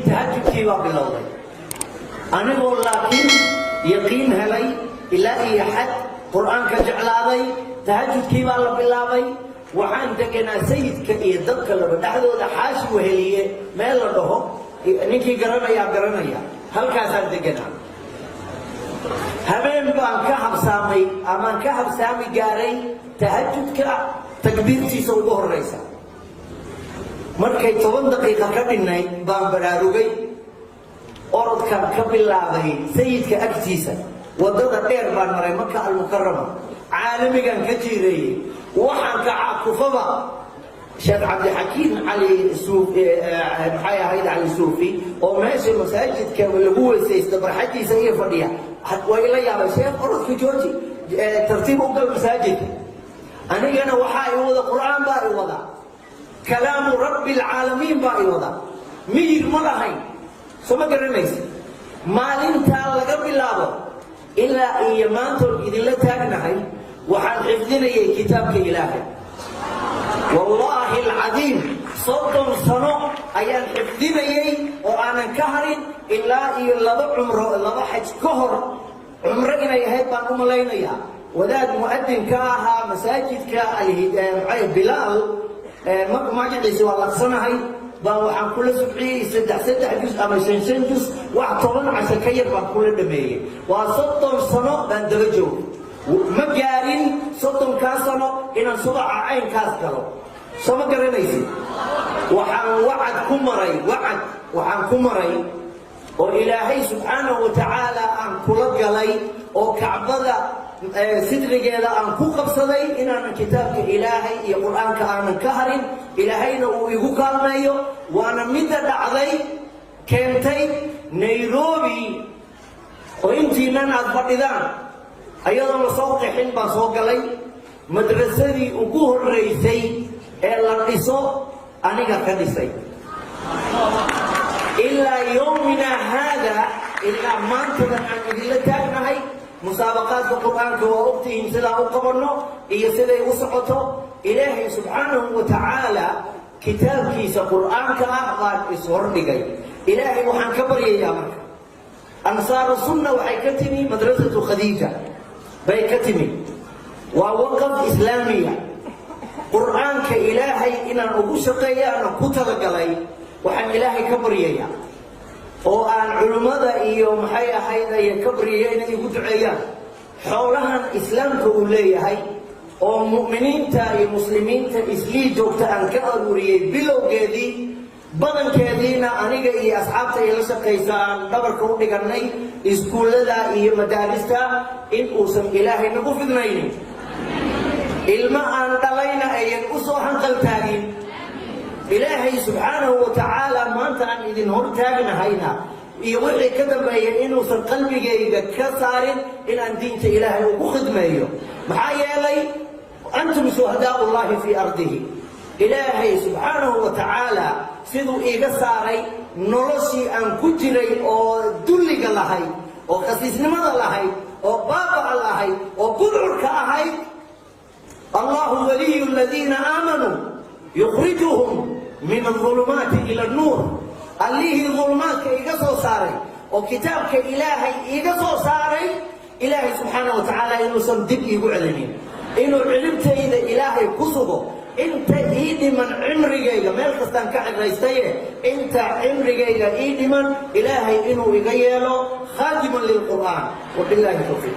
Tahajudkii baa bilowday, anigoo laakiin yaqiin helay ilaa iyo xad Qur-aanka jeclaaday. Tahajudkii baa la bilaabay. Waxaan deganaa Sayidka iyo dadka laba dhexdooda, Xaashi Weheliye meel la dhaho, ninkii garanayaa garanaya, halkaasaan deganaa. Habeen baan ka habsaamay amaan ka habsaami gaaray tahajudka takbiirtiisa ugu horaysa. Markay 10 daqiiqa ka dhinnayd baan baraarugay. Orodkaan ka bilaabay Sayidka agtiisa, waddada dheer baan maray, Maka Almukarama, caalamigaan ka jiireeyey. Waxaan ka caakufaba Sheekh Cabdixakiim Cali, maxay ahayd, Cali Suufi, oo meesha masaajidka lagu weysaysto barxadiisa iyo fadhiya, waa ila yaabay: "Sheekh, orodka jooji, tartiib u gal masaajidka." Anigana waxaa i wada Qur'aan baa i wada, kalaamu rabbi alcaalamiin baa i wada, miyir ma lahayn. Soo ma garanaysa? Maalintaa laga bilaabo ilaa iyo maantoon idinla taagnahay, waxaan xifdinayay kitaabka Ilaahay. Wallaahi alcadiim, 30 sano ayaan xifdinayay oo aanan ka harin, ilaa iyo laba cumro, laba xaj ka hor. Cumro inay ahayd baan u malaynayaa. Wadaad mu'adin ka ahaa masaajidka Bilaal, magaciisi waa laqsanahay, baan waxaan kula subciyey saddex saddex jus ama shan shan jus, wax 10 casho ka yar baan kula dhameeyey. Waa 30 sano baan daba joogay. Ma gaarin 30-kaa sano inaan subaca caynkaas galo. Soo ma garanaysid? Waxaan wacad ku maray, wacad waxaan ku maray oo Ilaahay subxaanahu wa tacaala aan kula galay oo Kacbada sidrigeeda aan ku qabsaday inaanan kitaabka Ilaahay iyo Qur-aanka aanan ka harin, Ilaahayna uu igu kaalmeeyo. Waana midda dhacday keentay Nairobi oo intiinan aad fadhidaan. Ayadoon la soo qixin baan soo galay. Madrasadii ugu horreysay ee la dhiso aniga ka dhisay. Ilaa yowmina haada, ilaa maantadan aan idinla taagnahay, musaabaqaadka Qur-aanka waa ogtihiin sidaa u qabanno iyo siday u socoto. Ilaahay subxaanahu wa tacaala kitaabkiisa Qur-aanka ah baan ishordhigay. Ilaahay waxaan ka baryayaa marka, Ansaaru Sunna waxay ka timi Madrasatu Khadiija bay ka timi, waa waqaf islaamiya. Qur-aanka Ilaahay inaan ugu shaqeeyo aanan ku talagalay. Waxaan Ilaahay ka baryayaa oo aan culimmada iyo maxay ahayd ay ka baryaya inay igu duceeyaan xoolahan Islaamka uu leeyahay oo mu'miniinta iyo muslimiinta Islii joogta aan ka aruuriyey bilowgeedii, badankeediina aniga iyo asxaabta ay la shaqaysa aan dhabarka u dhigannay iskuullada iyo madaarista, in uusan Ilaahay nagu fidnaynin, ilmo aan dhalayna ayan u soo hanqaltaagin. Ilaahay subxaanahu wa tacaala maanta aan idin hor taagnahayna iyo wixii ka dambeeya inuusan qalbigayga ka saarin inaan diinta Ilaahay ugu khidmeeyo. Maxaa yeelay, antum shuhadaau llahi fii ardihi. Ilaahay subxaanahu wa tacaala siduu iiga saaray noloshii aan ku jiray oo dulliga lahayd oo khasiisnimada lahayd oo baaba'a lahayd oo gudcurka ahayd. Allahu waliyu aladiina aamanuu yukhrijuhum min alظulumaati ila annuur. Allihii dulumaadka iga soo saaray oo kitaabka Ilaahay iiga soo saaray, Ilaahay subxaana wa tacaala inuusan dib iigu celinin, inuu cilibtayda Ilaahay ku sugo inta ii dhiman cimrigayga. Meel kastaan ka cidraystaye, inta cimrigayga ii dhiman Ilaahay inuu iga yeelo khaadiman lilqur'aan. Wabilaahi towfiiq.